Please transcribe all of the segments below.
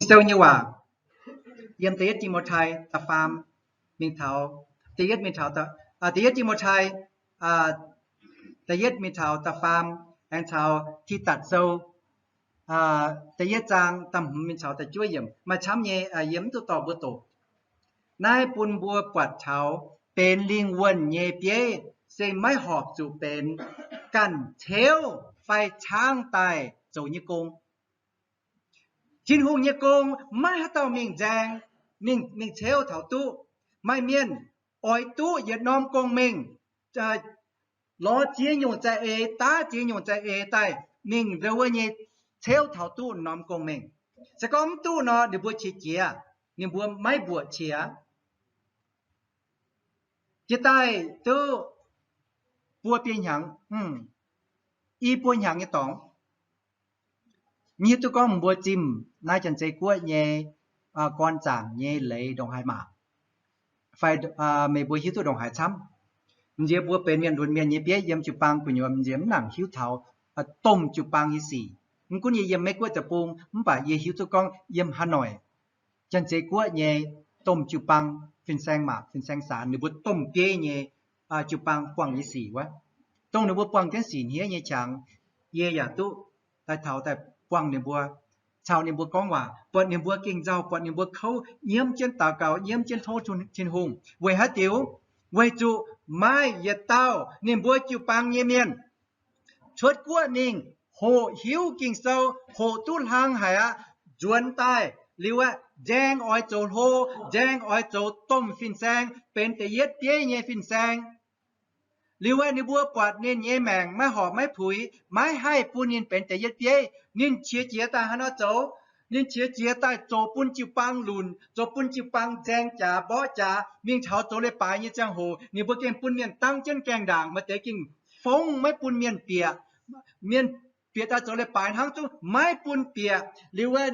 Ziouv nyei waac yiem da'yietv Ti^mo^tai da'faam mingh taux, da'yietv mingh taux, da'yietv Ti^mo^tai, da'yietv mingh taux da'faam, aengx caux Tidatc Sou da'yietv zaang da'hmz mingh caux da'juov yiemc. Maaih camv nyei, yie mv duqv dorh mbuo doqc. Naaiv bun mbuo buatc taux benx lingh wuonh nyei bieiv se maiv horpc zuqc benx ganh ceuv fai caangv daaih zoux nyei gong. Tin-Hungh nyei gong maiv haaix dauh mingh nzaeng, mingh, mingh ceuv taux duqv. Maaih mienh oix duqv yietc norm gong-mengh, lorz ziex nyungc za'eix, daav ziex nyungc za'eix daaih mingh ndau wuov nyei ceuv taux duqv norm gong-mengh. Se gorngv mv duqv nor, ninh mbuo qiex jiez, ninh mbuo maiv mbuoqc qiex. Jiex daaih duqv buo biei hnyangx, i buo hnyangx nyei dorngx. Mv hiuv duqv gorngv mbuo zimh naaiv Janx-Zei Guoqv nyei gorn zaangc nyei leiz ndongc haaix maac, fai meih mbuo hiuv duqv ndongc haaix camv. M'nziex mbuo benx mienh lunx mienh nyei bieiv yiem jiu-baang gu'nyuoz, m'nziex mv nangc hiuv taux domh jiu-baang nyei sic. Mv gunv yie yiem Meiv Guoqv deic-bung, mv baac yie hiuv duqv gorngv yiem Hà Nội, Janx-Zei Guoqv nyei domh jiu-baang, fin-saeng maac, fin-saeng saanx, ninh mbuo domh bieiv nyei jiu-baang buangh nyei sic wuov, dongh ninh mbuo buangh jienv sic hniev nyei qangx, yie yaac duqv daaih taux daaih buangh ninh mbuo, caux ninh mbuo gorngv waac, buatc ninh mbuo gengh nzauh, buatc ninh mbuo kouv, nyiemv jienv daux gaux, nyiemv jienv tov Tin-Hungh. Weic haaix diuc? Weic zuqc maaih yietc dauh ninh mbuo jiu-baang nyei mienh cuotv guoqv mingh, hoqc hiuv Ging-Sou, hoqc duqv hlang haic aqv, nzuonx daaih liuz aeqv, nzaeng oix zoux hlo, nzaeng oix zoux domh fin-saeng, benx da'yietv bieiv nyei fin-saeng. Liuz aeqv, ninh mbuo buatc ninh nyei maengc maiv horpc maiv puix, maiv haih bun ninh benx da'yietv bieiv. Ninh qiex jiez daaih haaix nor zoux? Ninh qiex jiez daaih zoux bun jiu-baang lunc, zoux bun jiu-baang nzaeng jaax mborqv jaax. Mingh taux zoux leiz-baaix nyei ziangh hoc, ninh mbuo gengh bun mienh dangv jienv gaengh ndaangc, maaih deix gengh fongv maiv bun mienh bieqc. Mienh bieqc daaih zoux leiz-baaix hnangv zungv maiv bun bieqc. Liuz wuov,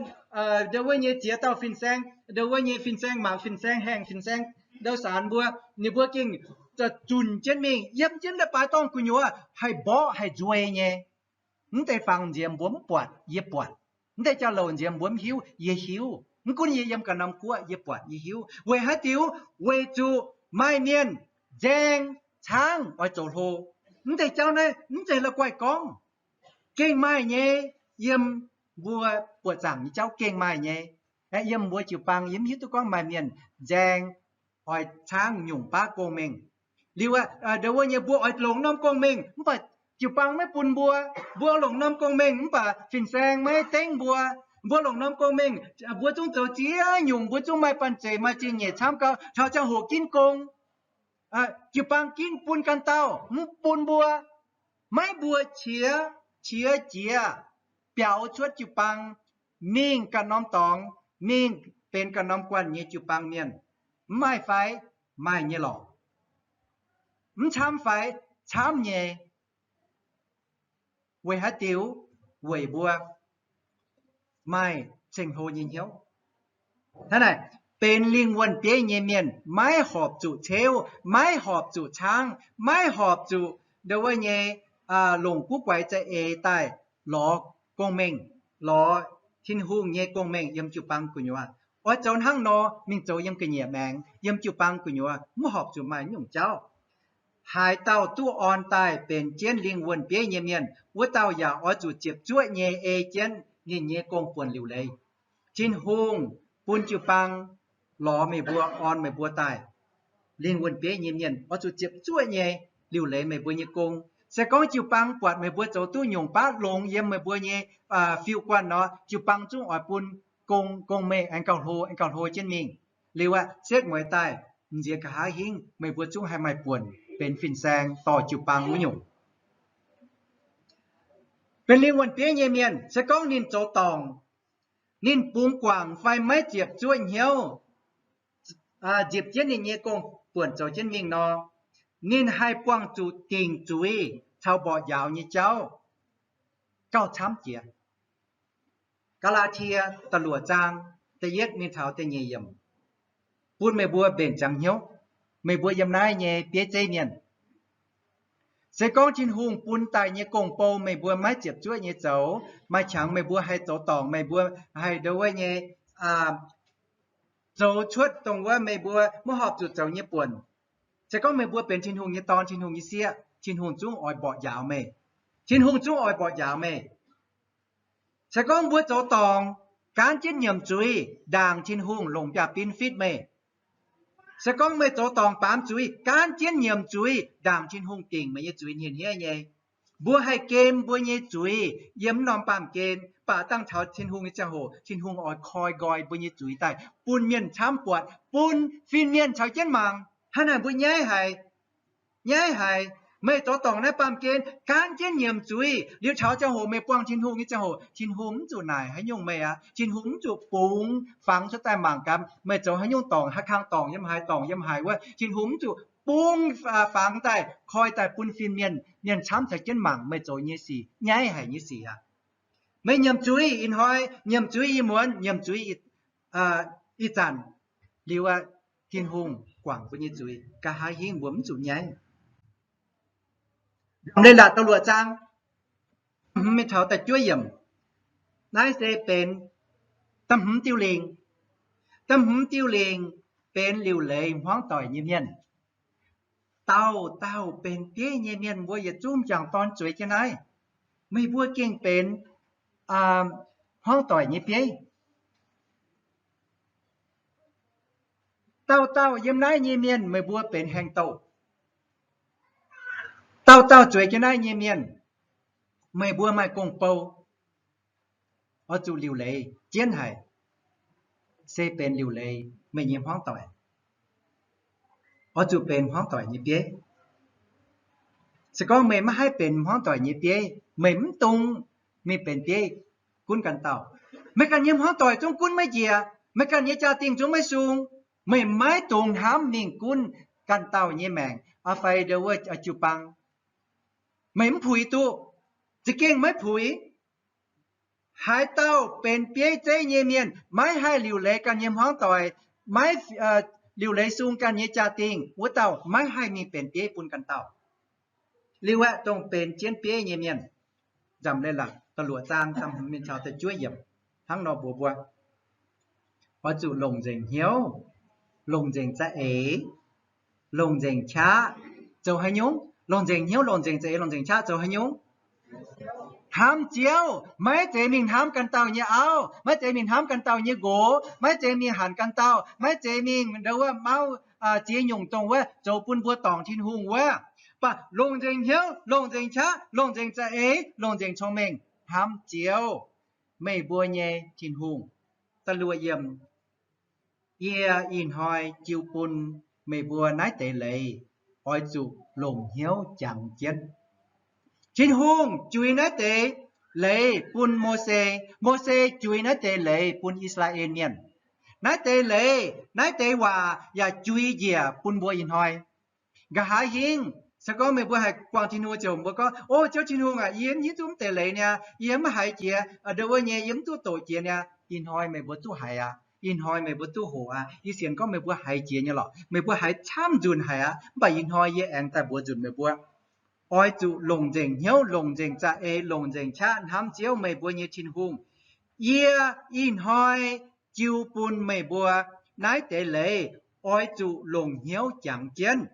ndau wuov nyei ziex dauh fin-saeng, ndau wuov nyei fin-saeng mangc, fin-saeng haengh, fin-saeng ndau saanx mbuo, ninh mbuo gengh zunc jienv mingh yiem jienv leiz-baaix dorngh gu'nyuoz haih mborqv haih nzuei nyei. Mv deix fangx nziex mbuo mv buatc, yie buatc. Mv deix jauv-louc nziex mbuo mv hiuv, yie hiuv. Mv gunv yie yiem ganh norm guoqv, yie buatc, yie hiuv. Weic haaix diuc? Weic zuqc maaih mienh nzaeng caangv oix zoux hlo. Mv deix jauv naaiv mv zeiz la'guaih gorngv. Gengh maaih nyei, yiem mbuo buoqc zaangc nyei jauv gengh maaih nyei. Aeqv, yiem mbuo jiu-baang yie mv hiuv duqv gorngv maaih mienh nzaeng oix caangv nyungc baav gong-mengh. Liuz aeqv, ndau wuov nyei mbuo oix longc norm gong-mengh mv baac jiu-baang maiv bun mbuo. Mbuo longc norm gong-mengh mv baac fin-saeng maiv dengv mbuo. Mbuo longc norm gong-mengh, mbuo zungv zoux ziex nyungc, mbuo zungv maaih banh zeic maaih zingh nyeic camv gau, taux ziangh hoc ginv gong. Jiu-baang ginv bun ganh dauh, mv bun mbuo. Maiv mbuo qiex, qiex jiez biaux cuotv jiu-baang, mingh ganh norm dorngx, mingh benx ganh norm guanh nyei jiu-baang mienh. Mv maaih fai? Maaih nyei lorqc. Mv camv fai? Camv nyei. Weic haaix diuc? Weic mbuo maaih ceng-hlo nyei hnyouv. Hnangv naaic, benx lingh wuonh bieiv nyei mienh maiv horpc zuqc ceuv, maiv horpc zuqc caangv, maiv horpc zuqc ndau wuov nyei longc guv guaix za'eix daaih lorz gong-mengh, lorz Tin-Hungh nyei gong-mengh yiem jiu-baang gu'nyuoz. Oix zoux hnangv nor mingh zoux yiem ga'nyiec maengx, yiem jiu-baang gu'nyuoz mv horpc zuqc maaih nyungc jauv. Haaix dauh duqv orn daaih benx jienv lingh wuonh bieiv nyei mienh, wuov dauh yaac oix zuqc ziepc zuoqv nyei ei jienv ninh nyei gong-buonc liuc leiz. Tin-Hungh bun jiu-baang lorz meih mbuo, orn meih mbuo daaih. Lingh wuonh bieiv nyei mienh oix zuqc ziepc zuoqv nyei liuc leiz meih mbuo nyei gong. Se gorngv jiu-baang buatc meih mbuo zoux duqv nyungc baav longx yiem meih mbuo nyei fiuv-guanh nor, jiu-baang zungv oix bun gong, gong-mengh aengx gauh hlo, aengx gauh hlo jienv mingh. Liuz aeqv, setv mueiz daaih, m'nziex nqa'haav hingv meih mbuo zungv haih maaih buonc benx fin-saeng dorh jiu-baang wuov nyungc. Benx lingh wuonh bieiv nyei mienh, se gorngv ninh zoux dorngc, ninh bungx guangc fai maiv ziepc zuoqv hnyouv, nzipc jienv ninh nyei gong-buonc zoux jienv mingh nor, ninh haih buangh zuqc dingc zuiz caux mborqv njaaux nyei jauv gauh camv jiex. Gaa^laa^tie da'luoqc zaang da'yietv mingh taux da'nyeic yiemc bun meih mbuo mbenc ziangx hnyouv, meih mbuo yiem naaiv nyei bieiv zeiv mienh. Se gorngv Tin-Hungh bun daaih nyei gong-bou meih mbuo maiv ziepc zuoqv nyei zoux, maaih qangx meih mbuo haih zoux dorngc, meih mbuo haih ndau wuov nyei zoux cuotv dongh wuov meih mbuo maiv horpc zuqc zoux nyei buonc. Se gorngv meih mbuo benx Tin-Hungh nyei dorn, Tin-Hungh nyei sieqv, Tin-Hungh zungv oix mborqv njaaux meih. Tin-Hungh zungv oix mborqv njaaux meih. Se gorngv mbuo zoux dorngc gaanv jienv nyiemc zuiz ndaangc Tin-Hungh, longc biaav-bin fitv meih. Se gorngv meih zoux dorngc baamz zuiz, gaanv jienv nyiemc zuiz ndaangc Tin-Hungh, dingc meih nyei zuiz hniev-hniev nyei. Mbuo haih gen mbuo nyei zuiz yiem m'normh baamh gen, mv baac dangh taux Tin-Hungh nyei ziangh hoc, Tin-Hungh oix koi nqoi mbuo nyei zuiz daaih bun mienh camv buatc, bun fin-mienh caux jienv mangc. Hnangv naaic mbuo nyaiv haic. Nyaiv haic. Meih zoux dorngc naaiv baamh gen gaanv jienv nyiemc zuiz, liuz taux ziangh hoc meih buangh Tin-Hungh nyei ziangh hoc, Tin-Hungh mv zuqc naaic haaix nyungc meih aqv. Tin-Hungh mv zuqc bungx fangx cuotv daaih mangc gaax meih zoux haaix nyungc dorngc, haaix kang dorngc yiem haaix, dorngc yiem haaix wuov. Tin-Hungh mv zuqc bungx fangx daaih koi daaih bun fin-mienh, mienh camv caux jienv mangc meih zoux nyei sic, nyaiv haic nyei sic aqv. Meih nyiemc zuiz ih hnoi, nyiemc zuiz ih muonz, nyiemc zuiz ih zanc, liuz aqv, Tin-Hungh guangc mbuo nyei zuiz, nqa'haav hingv mbuo mv zuqc nyaiv. Da'luoqc zaang, hmz mingh taux da'juov yiemc. Naaiv se benx da'hmz diuh lingc. Da'hmz diuh lingc benx liuc leiz hmuangv doic nyei mienh. Dauh dauh benx bieiv nyei mienh mbuo yietc zungv m'jangc dorn zueiz jienv naaiv. Meih mbuo gengh benx hmuangv doic nyei bieiv. Dauh dauh yiem naaiv nyei mienh meih mbuo benx haengh douh. Dauh dauh zueiz jienv naaiv nyei mienh meih mbuo maaih gong-bou, oix zuqc liuc leiz jienv haic, se benx liuc leiz meih nyei hmuangv doic. Oix zuqc benx hmuangv doic nyei bieiv. Se gorngv meih maiv haih benx hmuangv doic nyei bieiv, meih mv dungx mingh benx bieiv gunv ganh dauh. Meih ganh nyei hmuangv doic zungv gunv maiv njiec, meih ganh nyei jaa-dingh zungv maiv sung, meih maiv dungx hnamv mingh gunv ganh dauh nyei maengc fai ndo wuov jiu-baang. Meih mv puix duqv. Za'gengh maiv puix. Haaix dauh benx bieiv zeiv nyei mienh maiv haih liuc leiz ganh nyei hmuangv doic, maiv liuc leiz sung ganh nyei jaa-dingh, wuov dauh maiv haih mingh benx bieiv bun ganh dauh. Liuz aeqv, dongh benx jienv bieiv nyei mienh, nzamc leiz-latc da'luoqc zaang da'hmz mingh caux da'juov yiemc hnangv nor mbuox mbuo, oix zuqc longc nzengc hnyouv, longc nzengc za'eix, longc nzengc qaqv. Zoux haaix nyungc? Longc nzengc hnyouv, longc nzengc za'eix, longc nzengc qaqv zoux haaix nyungc? Hnamv Ziouv. Maiv zeiz mingh hnamv ganh dauh nyei auv, maiv zeiz mingh hnamv ganh dauh nyei nqox, maiv zeiz mingh hanc ganh dauh, maiv zeiz mingh ndo wuov mauv ziex nyungc dongh wuov zoux bun mbuo dorngc Tin-Hungh wuov. Mv baac longc nzengc hnyouv, longc nzengc qaqv, longc nzengc za'eix, longc nzengc cong-mengh hnamv Ziouv, meih mbuo nyei Tin-Hungh. Da'luoqc yiemc, yie ih hnoi jiu bun meih mbuo naaiv deix leiz, oix zuqc longc hnyouv jangx jienv. Tin-Hungh juix naaiv deix leiz bun Mose, Mose juix naaiv deix leiz bun I^saa^laa^en Mienh. Naaiv deix leiz, naaiv deix waac yaac juix njiec bun mbuo ih hnoi. Nqa'haav hingv, se gorngv meih mbuo haih buangh Tin-Hungh ziouc mbuo gorngv, O Ziouv Tin-Hungh aac, yie mv hiuv duqv mv deix leiz niaa, yie mv haiz jiex, ndo wuov nyei yie mv duqv doqc jiex niaa. Ih hnoi meih mbuo duqv haiz aqv. Ih hnoi meih mbuo duqv hoqc aqv. Yie sienx gorngv meih mbuo haiz jiex nyei lorqc. Meih mbuo haiz camv nzunc haic aqv. Mv baac ih hnoi yie aengx daaih mbuox nzunc meih mbuo, oix zuqc longc nzengc hnyouv, longc nzengc za'eix, longc nzengc qaqv hnamv Ziouv, meih mbuo nyei Tin-Hungh. Yie ih hnoi jiu bun meih mbuo naaiv deix leiz, oix zuqc longc hnyouv jangx jienv.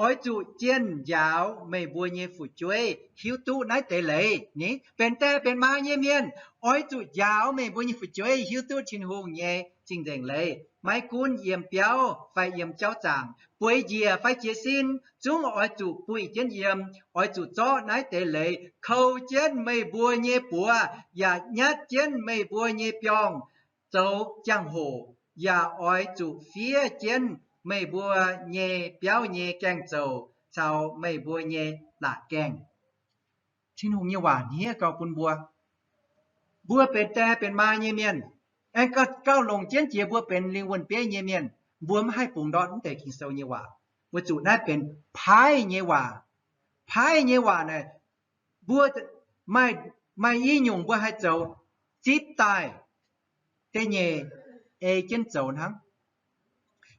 Oix zuqc jienh njaaux meih mbuo nyei fu'jueiv hiuv duqv naaiv deix leiz. Ni benx die benx maa nyei mienh, oix zuqc njaaux meih mbuo nyei fu'jueiv hiuv duqv Tin-Hungh nyei cing-nzengc leiz. Maiv gunv yiem biauv fai yiem jauv zaangc, bueix njiec fai jiez sin, zungv oix zuqc buih jienv yiem. Oix zuqc zorqv naaiv deix leiz kou jienv meih mbuo nyei buoz, yaac nyatv jienv meih mbuo nyei biorngh zoux jangx-hoc, yaac oix zuqc fiev jienv meih mbuo nyei biauv nyei gaeng-zoux caux meih mbuo nyei laatc gaengh. Tin-Hungh nyei waac hniev gau bun mbuo. Mbuo benx die benx maa nyei mienh, aengx gauh longc jienv jiex mbuo benx lingh wuonh bieiv nyei mienh, mbuo maiv haih bungx ndortv mv deix Ging-Sou nyei waac. Weic zuqc naaiv benx paaiv nyei waac. Paaiv nyei waac naaic, mbuo maaih, maaih i nyungc mbuo haih zoux zipv daaih da'nyeic ei jienv zoux hnangv.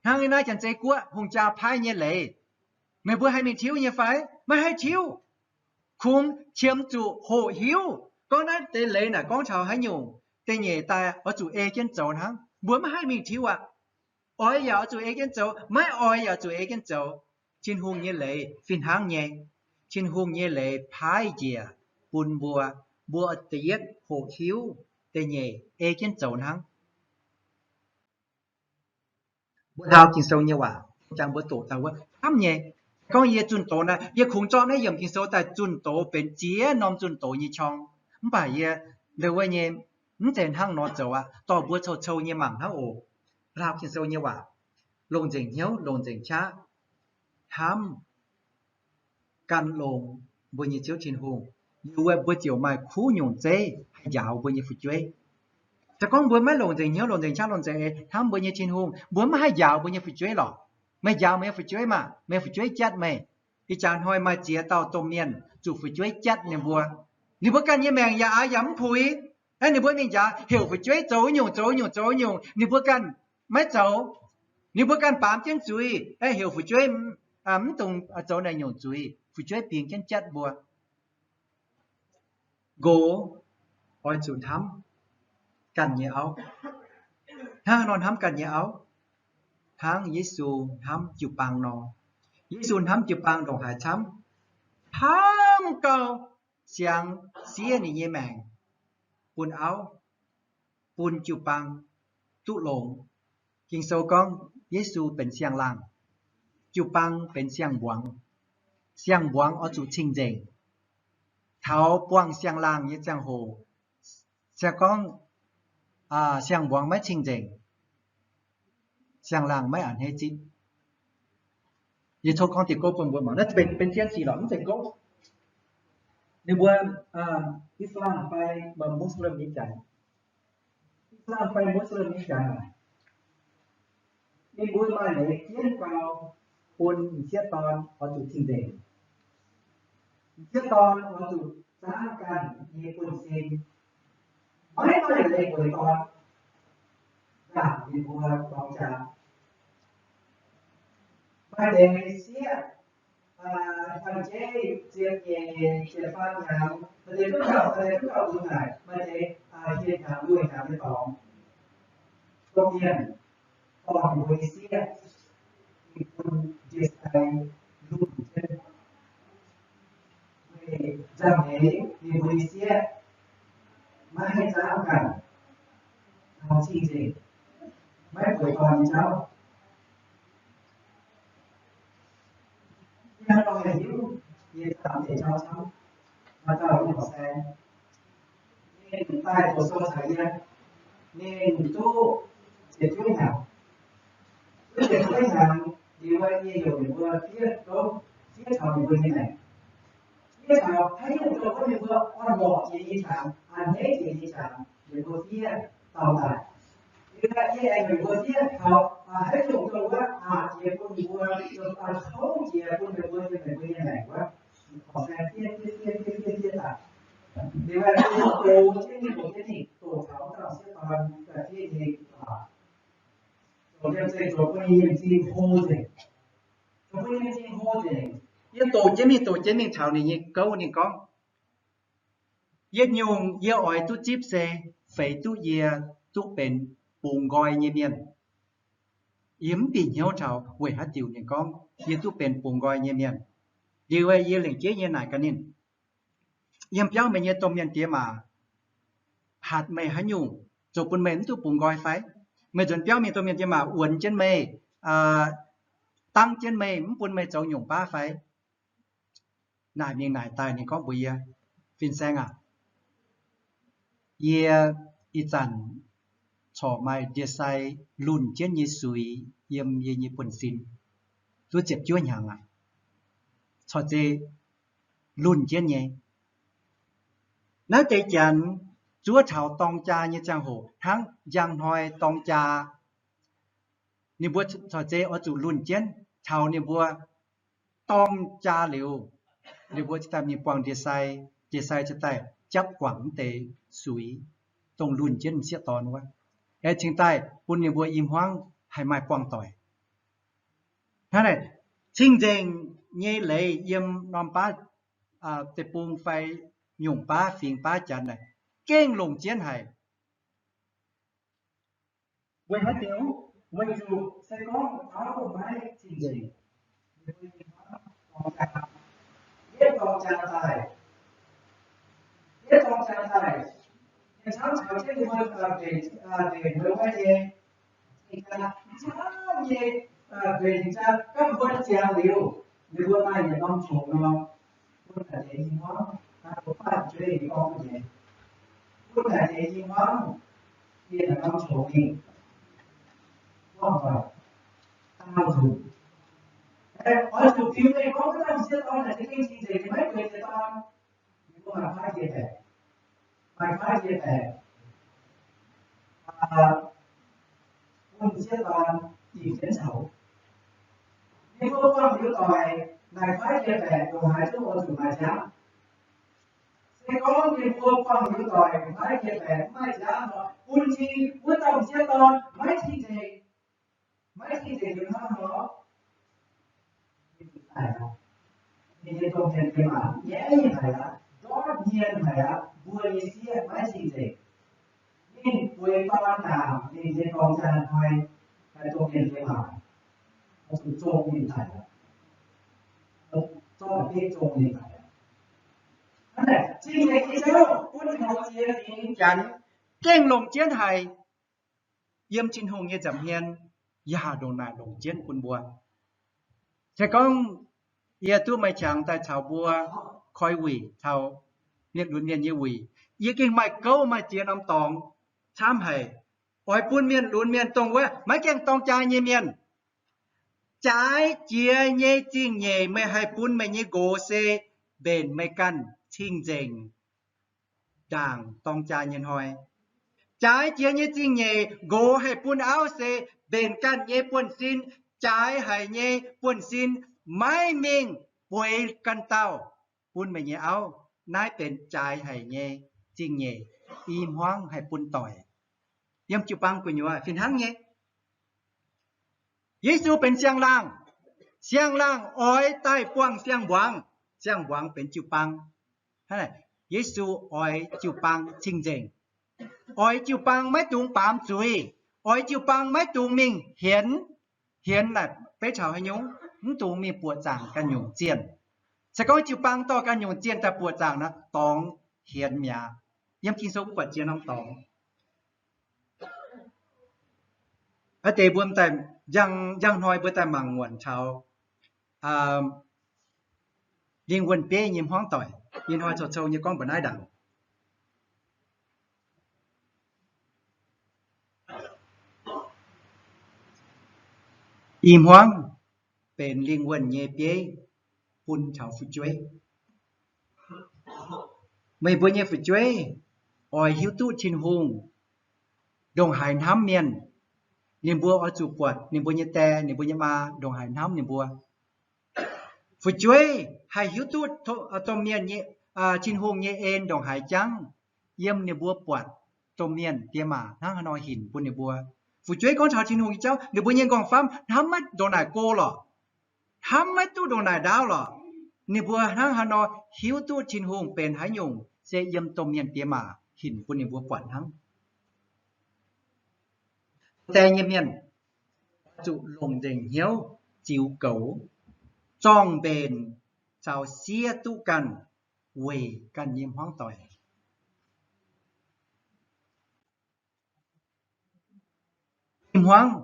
Hnangv naaiv Janx-Zei Guoqv hungh jaa paaiv nyei leiz, meih mbuo haih mingh tiuv nyei fai? Maiv haih tiuv. Kungx qiemx zuqc hoqc hiuv gorngv naaiv deix leiz naaic gorngv taux haaix nyungc. da'nyeic daaih oix zuqc ei jienv zoux hnangv. Mbuo maiv haih mingh tiuv aqv. Oix yaac oix zuqc ei jienv zoux, maiv oix yaac zuqc ei jienv zoux. Tin-Hungh nyei leiz fih hnangv nyei. Tin-Hungh nyei leiz paaiv njiec bun mbuo, mbuo da'yietv hoqc hiuv, da'nyeic ei jienv zoux hnangv. Mbuo hlaau Ging-Sou nyei waac, jangx mbuo doqc daaih wuov hnamv nyei. Gorngv yie zunh doz naaiv, yie kungx zorqv naaiv yiemc Ging-Sou daaih zunh doz benx ziex norm zunh doz nyei qorng. Mv baac yie ndau wuov nyei mv zeiz hnangv nor zoux aqv. Dorh mbuo cou-cou nyei mangc hnangv oc. Hlaau Ging-Sou nyei waac, longc nzengc hnyouv, longc nzengc qaqv, hnamv gan longx mbuo nyei Ziouv Tin-Hungh, liuz mbuo ziouc maaih kuv nyungc zeiv haih njaaux mbuo nyei fu'jueiv. Se gorngv mbuo maiv longc nzengc hnyouv, longc nzengc qaqv, longc nzengc eix hnamv mbuo nyei Tin-Hungh, mbuo maiv haih njaaux mbuo nyei fu'jueiv lorqc. Meih njaaux meih nyei fu'jueiv maah! Meih fu'jueiv jatv meih. Ih jaax hnoi maaih ziex dauh domh mienh zuqc fu'jueiv jatv ninh mbuo. Ninh mbuo ganh nyei maengc yaac aqc yaac mv puix. Aeqv, ninh mbuo mingh njaaux, heuc fu'jueiv zoux nyungc, zoux nyungc, zoux nyungc, ninh mbuo ganh maiv zoux. Ninh mbuo ganh baamz jienv zuiz, aeqv, heuc fu'jueiv mv dungx zoux naaic nyungc zuiz, fu'jueiv bingx jienv jatv mbuo. Nqox oix zuqc hnamv ganh nyei auv. Hnangv nor hnamv ganh nyei auv, hnangv Yesu hnamv jiu-baang nor. Yesu hnamv jiu-baang ndongc haaix camv? Hnamv gauh siang siev ninh nyei maengc bun auv, bun jiu-baang duqv longx. Ging-Sou gorngv Yesu benx siang-laangh, jiu-baang benx siang-mbuangz. Siang-mbuangz oix zuqc cing-nzengc. Taux buangh siang-laangh nyei ziangh hoc, se gorngv siang-mbuangz maiv cing-nzengc, siang-laangh maiv a'hneiv zipv. Yie tov gorngv diuh gouv bun mbuo mangc, naaiv benx, benx jienv sic lorqc, mv zeiz gouv. Ninh mbuo Islam fai Muslim nyei jaax, Islam fai Muslim nyei jaax, ninh mbuo maaih leiz jienv gau bun m'sieqv dorn oix zuqc cing-nzengc. M'sieqv dorn oix zuqc zaangv ganh nyei buonv-sin, maiv maaih leiz bueix dorn ndaangc ninh mbuo dorng jaax. Maaih deix sieqv, fanh-jeiv ziepc nyeic ziepc faam hnyangx, maaih deix duqv gauh, maaih deix duqv gauh lunx naaic, maaih deix hieh hnyangx luoh hnyangx nyei dorngx. Domh mienh dorh ninh mbuo nyei sieqv mingh bun ndie-sai lunh jienv. Weic nzangc-meix ninh mbuo nyei sieqv maiv haih zaangv ganh, cing-nzengc, maiv bueix dorn nyei jauv. Yie hnangv nor haih hiuv, yie zaangc deix jauv camv, maaih dauh yie horpc sai, ninh daaih zoux sou caux yie, ninh duqv ziepc juov hnyangx. Duqv ziepc juov hnyangx liuz, yie heuc ninh mbuo fiev gouv, fiev taux ninh mbuo nyei maengc. Fiev taux haaix nyungc dongh wuov ninh mbuo orn-lorqc jiex nyei qangx, a'hneiv jiex nyei qangx, ninh mbuo fiev dauh daaih. Liuz yie aengx heuc ninh mbuo fiev taux haaix nyungc dongh wuov aqc jiex bun ninh mbuo, kouv jiex bun ninh mbuo nyei, ninh mbuo nyei maengc wuov, horpc sai fiev, fiev, fiev, fiev, fiev, fiev daaih. Liuz doqc jienv mingh, doqc jienv mingh, doqc taux dauh sieqv dorn daaih fiev nyei waac. Zoux liemh zeih zoux bun yie nyei m'zing hlo nzengc. Zoux bun yie nyei m'zing hlo nzengc. Yie doqc jienv mingh, doqc jienv mingh taux ninh nyei gouv, ninh gorngv, yietc nyungc yie oix duqv zipv se feix duqv yie duqv benx bungx nqoi nyei mienh. Yie mv bieqc hnyouv taux weic haaix diuc ninh gorngv yie duqv benx bungx nqoi nyei mienh. Liuz yie lengc jeiv nyei naaic gaax ninh, yiem biauv meih nyei domh mienh diex maac hatc meih haaix nyungc, zoux bun meih mv duqv bungx nqoi fai? Meih nzuonx biauv mingh, domh mienh diex maac wuonx jienv meih, dangv jienv meih, mv bun meih zoux nyungc baav fai? Naaic mingh naaic daaih ninh gorngv mbuox yie, Fin-saeng aac, yie ih zanc corc maaih ndie-sai lunh jienv nyei suix yiem yie nyei buonv-sin duqv ziepc juov hnyangx aqv. Corc zei lunh jienv nyei. Naaiv deix janx zuov taux dorng jaa nyei ziangh hoc hnangv njang hnoi dorng jaa. Ninh mbuo corc zei oix zuqc lunh jienv taux ninh mbuo dorng jaa liuz, ninh mbuo cingx daaih mingh buangh ndie-sai, ndie-sai cingx daaih japv guangc mv deix suix, dongh lunh jienv m'sieqv dorn wuov, aengx cingx daaih bun ninh mbuo i hmuangv haih maaih buangh doic. Hnangv naaic, cing-nzengc nyei leiz yiem norm baav deic-bung fai nyungc baav fingx baav janx naaic gengh longc jienv haic. Weic haaix diuc? Weic zuqc se gorngv auv maiv cing-nzengc, yietv dorng jaa daaih, yietv dorng jaa daaih, ninh camv caux jienv ninh mbuo mbenc, mbenc wuov nyei, camv nyei, mbenc jaa gapv mbuo ziangx liuz, ninh mbuo maaih yietc norm qongx nor, bun naaic deix i hmuangv, naaiv mbuo faatv jueiv gorngv nyei, bun naaic deix i hmuangv, yie naaic norm qongx mingh, gorngv oix zuqc, oix zuqc fiu mengh gorngv wuov dauh m'sieqv dorn naaic za'gengh cing-nzengc, ninh maiv bueix jiex dorn. Ninh mbuo maaih kuaaiv jiex baeqc, maaih kuaaiv jiex baeqc, bun m'sieqv dorn dingc jienv coux. Ninh mbuo buangh liuz doic, maaih kuaaiv jiex baeqc ndongc haaix zungv oix zuqc maaih nziaamv. Se gorngv ninh mbuo buangh liuz doic, maaih kuaaiv jiex baeqc mv maaih nziaamv nor, bun cing wuov dauh m'sieqv dorn maiv cing-nzengc. Maiv cing-nzengc liuz hnangv nor, ninh nyei domh mienh diex maac nyaiv haic aqv, ndortv hmien haic aqv, mbuo nyei sieqv maiv cing-nzengc. Ninh bueix dorn ndaangc ninh nyei dorng jaa hnoi, domh mienh diex maac zuqc zong ninh haic aqv, zorqv maiv betv zong ninh haic aqv. Hnangv naaic, cing-nzengc nyei jauv bun taux jiex fingx Janx gengh longc jienv haic. Yiem Tin-Hungh nyei nza'hmien yaac ndongc naaic longc jienv bun mbuo. Se gorngv yie duqv meih qangx daaih caux mbuo koi wuic caux mienh lunx mienh nyei wuic, yie gengh maaih gouv maaih ziex norm dorngx camv haic. Oix bun mienh lunx mienh dongh wuov maiv gaengh dorng jaa nyei mienh, jaaix jiex nyei zingh nyeic meih haih bun meih nyei nqox se mbenc meih ganh cing-nzengc ndaangc dorng jaa nyei hnoi. Jaaix jiex nyei zingh nyeic nqox haih bun auv se mbenc ganh nyei buonv-sin, jaaix haic nyei buonv-sin, maiv mingh bueix ganh dauh bun meih nyei auv. Naaiv benx jaaix haic nyei zingh nyeic i hmuangv haih bun doic. Yiem jiu-baang gu'nyuoz fih hnangv nyei. Yesu benx siang-laangh. Siang-laangh oix daaih buangh siang-mbuangz. Siang-mbuangz benx jiu-baang. Yesu oix jiu-baang cing-nzengc, oix jiu-baang maiv dungx baamz zuiz, oix jiu-baang maiv dungx mingh hienx. Hienx naaic beiv caux haaix nyungc? Mv dungx mingh buoqc zaangc ganh nyungc zienh. Se gorngv jiu-baang dorh ganh nyungc zienh daaih buoqc zaangc nor, dorngx hienx mi'aqv. Yiem Ging-Sou mbuo buatc ziex norm dorngx. Aa deix mbuo daaih njang, njang hnoi mbuo daaih mangc muonc taux lingh wuonh bieiv nyei hmuangv doic. Ih hnoi cou-cou nyei gorngv mbu'naaiv ndaangc. I hmuangv benx lingh wuonh nyei bieiv bun taux fu'jueiv. Meih mbuo nyei fu'jueiv oix hiuv duqv Tin-Hungh ndongc haaix hnamv mienh. Ninh mbuo oix zuqc buatc ninh mbuo nyei die, ninh mbuo nyei maa ndongc haaix hnamv ninh mbuo. Fu'jueiv haih hiuv duqv domh mienh nyei, Tin-Hungh nyei en ndongc haaix jangv, yiem ninh mbuo buatc domh mienh diex maac hnangv haaix nor hinc bun ninh mbuo. Fu'jueiv gorngv taux Tin-Hungh nyei jauv, ninh mbuo nyei nqorngv-famv hnamv maiv ndongc naaic go lorqc, hnamv maiv duqv ndongc naaic ndaauv lorqc. Ninh mbuo hnangv haaix nor hiuv duqv Tin-Hungh benx haaix nyungc, se yiem domh mienh diex maac hinc bun ninh mbuo buatc hnangv. Die nyei mienh zuqc longc nzengc hnyouv ziux goux, zorng-mbenc caux siev duqv ganh weic ganh nyei hmuangv doic. Hmuangv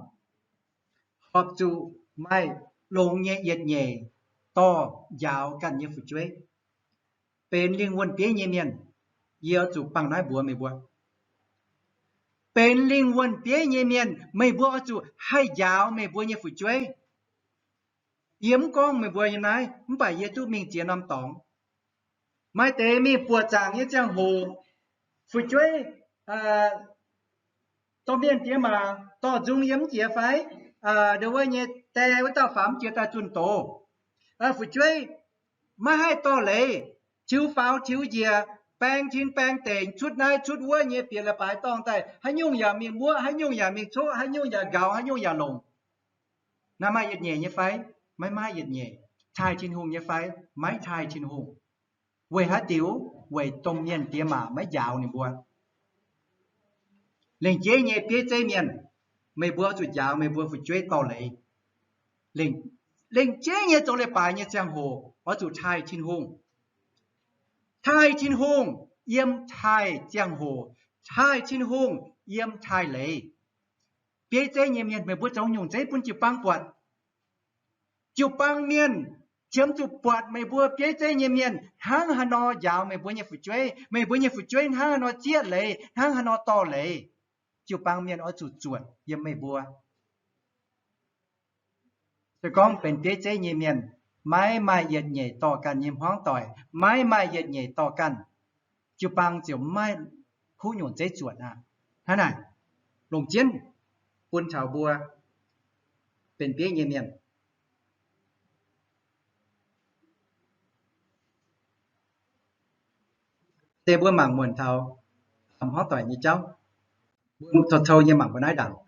horpc zuqc maaih longx nyei yietc nyeic dorh njaaux ganh nyei fu'jueiv. Benx lingh wuonh bieiv nyei mienh, yie oix zuqc bangh naaiv mbuox meih mbuo. Benx lingh wuonh bieiv nyei mienh, meih mbuo oix zuqc haih njaaux meih mbuo nyei fu'jueiv. Yie mv gorngv meih mbuo nyei naaiv, mv baac yie duqv mingh ziex norm dorngx. Maaih deix mingh buoqc zaangc nyei ziangh hoc, fu'jueiv, domh mienh diex maac dorh nzung yiem mv jiex fai? Ndo wuov nyei die wuov dauh faaux mv jiex daaih zunh doz. Fu'jueiv maiv haih dorh leiz, tiux faaux tiux njiec, baeng tin baeng deic, cutv naaiv cutv wuov nyei bieqc leiz-baaix dorngh daaih, haaix nyungc yaac mingh muoqv, haaix nyungc yaac mingh coqv, haaix nyungc yaac nqaaux, haaix nyungc yaac longc. Naaiv maaih yietc nyeic nyei fai? Maiv maaih yietc nyeic. Taaih Tin-Hungh nyei fai? Maiv taaih Tin-Hungh. Weic haaix diuc? Weic domh mienh diex maac maiv njaaux ninh mbuo. Lengc jeiv nyei bieiv zeiv mienh, meih mbuo oix zuqc njaaux meih mbuo fu'jueiv dorh leiz. Lengc, lengc jeiv nyei zoux leiz-baaix nyei ziangh hoc oix zuqc taaih Tin-Hungh. Taaih Tin-Hungh yiem taaih ziangh hoc, taaih Tin-Hungh yiem taaih leiz. Bieiv zeiv nyei mienh, meih mbuo zoux nyungc zeiv bun jiu-baang buatc. Jiu-baang mienh qiemx zuqc buatc meih mbuo bieiv zeiv nyei mienh hnangv haaix nor njaaux meih mbuo nyei fu'jueiv, meih mbuo nyei fu'jueiv hnangv haaix nor zieqv leiz, hnangv haaix nor dorh leiz. Jiu-baang mienh oix zuqc zuotc yiem meih mbuo. Se gorngv benx bieiv zeiv nyei mienh, maiv maaih yietc nyeic dorh ganh nyei hmuangv doic, maiv maaih yietc nyeic dorh ganh, jiu-baang ziouc maiv kuv nyungc zeiv zuotc aqv. Hnangv naaic, longc jienv bun taux mbuo benx bieiv nyei mienh. Deix mbuo mangc muonc taux hmuangv doic nyei jauv, mbuo cou-cou nyei mangc mbuo naaiv ndaangc.